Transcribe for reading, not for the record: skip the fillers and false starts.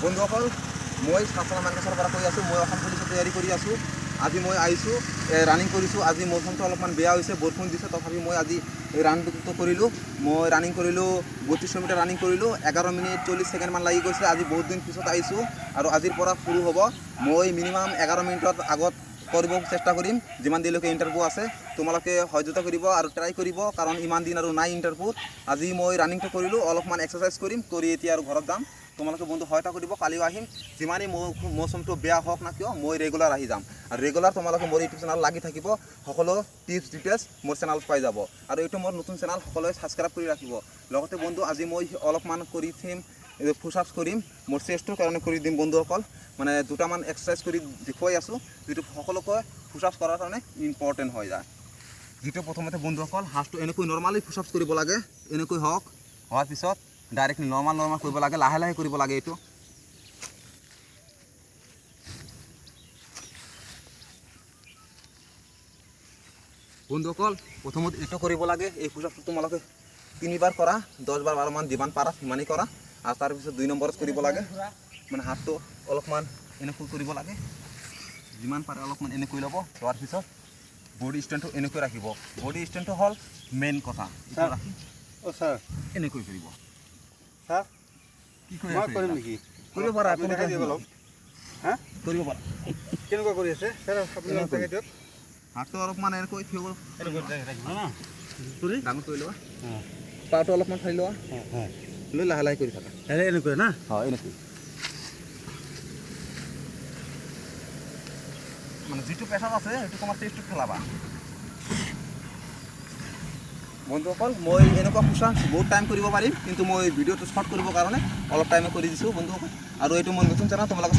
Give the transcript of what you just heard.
বন্ধুসকল, মই চাচলা মানকাছাৰৰ পৰা কৈ আছোঁ। মই অসম পুলিচৰ তৈয়াৰী কৰি আছোঁ। আজি মই আহিছোঁ, ৰানিং কৰিছোঁ। আজি মৌচমটো অলপমান বেয়া হৈছে, বৰষুণ দিছে, তথাপি মই আজি ৰানটো কৰিলোঁ। মই ৰানিং কৰিলোঁ, 3200 মিটাৰ ৰানিং কৰিলোঁ, 11 মিনিট 40 ছেকেণ্ডমান লাগি গৈছে। আজি বহুত দিন পিছত আহিছোঁ আৰু আজিৰ পৰা শুৰু হ'ব। মই মিনিমাম 11 মিনিটত আগত কৰিব চেষ্টা কৰিম, যিমান দেৰিলৈকে ইণ্টাৰভিউ আছে। তোমালোকে সহযোগিতা কৰিব আৰু ট্ৰাই কৰিব, কাৰণ ইমান দিন আৰু নাই ইণ্টাৰভিউত। আজি মই ৰানিংটো কৰিলোঁ, অলপমান এক্সাৰচাইজ কৰিম, কৰি এতিয়া আৰু ঘৰত যাম। তোমালোকে বন্ধু সহায়তা কৰিব, কালিও আহিম। যিমানেই মৌচমটো বেয়া হওক না কিয়, মই ৰেগুলাৰ আহি যাম আৰু ৰেগুলাৰ তোমালোকে মোৰ ইউটিউব চেনেল লাগি থাকিব। সকলো টিপছ, ডিটেইলছ মোৰ চেনেলত পাই যাব আৰু এইটো মোৰ নতুন চেনেল, সকলোৱে ছাবস্ক্ৰাইব কৰি ৰাখিব। লগতে বন্ধু, আজি মই অলপমান কৰি থিম পুছ কৰিম, মোৰ চেষ্টটোৰ কাৰণে কৰি দিম। বন্ধুসকল, মানে দুটামান এক্সাৰচাইজ কৰি দেখুৱাই আছোঁ, যিটো সকলোকে পুছ কৰাৰ কাৰণে ইম্পৰ্টেণ্ট হৈ যায়। যিটো প্ৰথমতে বন্ধুসকল, হাতটো এনেকৈ নৰ্মালি পুছ কৰিব লাগে, এনেকৈ হওক। হোৱাৰ পিছত ডাইৰেক্ট নৰ্মাল নৰ্মাল কৰিব লাগে, লাহে লাহে কৰিব লাগে এইটো। বন্ধুসকল, প্ৰথমত এইটো কৰিব লাগে। এই পুছ তোমালোকে তিনিবাৰ কৰা, 10 বাৰ, 12মান, যিমান পাৰা সিমানেই কৰা। আৰু তাৰপিছত দুই নম্বৰত কৰিব লাগে, মানে হাতটো অলপমান এনেকৈ কৰিব লাগে, যিমান পাৰে অলপমান এনেকৈ ল'ব। লোৱাৰ পিছত বডি ষ্টেণ্ডটো এনেকৈ ৰাখিব। বডি ষ্টেণ্ডটো হ'ল মেইন কথা। এইটো ছাৰ। ৰাখি অ' ছাৰ। এনেকৈ কৰিব। ছাৰ। কি কৰি মই আছে? কৰিম নেকি? কৰিব পাৰা। আপুনি কোনো দেখাই দিয়ক tension অলপ। হা। কৰিব পাৰা। কেনেকুৱা কৰি আছে ছাৰ আপুনি? অলপ এনেকৈ। দেখাই দিয়ক। হাতটো অলপমান এনেকৈ থিয় এনেকৈ ৰাখিব না? ডাঙৰ কৰি লোৱা, পাটো অলপমান ফালি লোৱা, লৈ লাহে লাহে কৰি থাকা। এনেকৈ না? হয়, এনেকৈ। মানে যিটো প্ৰেছাৰ আছে, সেইটো তোমাৰ চেষ্টটোত পেলাবা। বন্ধুসকল, মই এনেকুৱা পুছ বহুত টাইম কৰিব পাৰিম, কিন্তু মই ভিডিঅ'টো শ্বৰ্ট কৰিবৰ কাৰণে অলপ টাইমে কৰি দিছোঁ। বন্ধুসকল, আৰু এইটো মোৰ নতুন চেনেল, তোমালোকে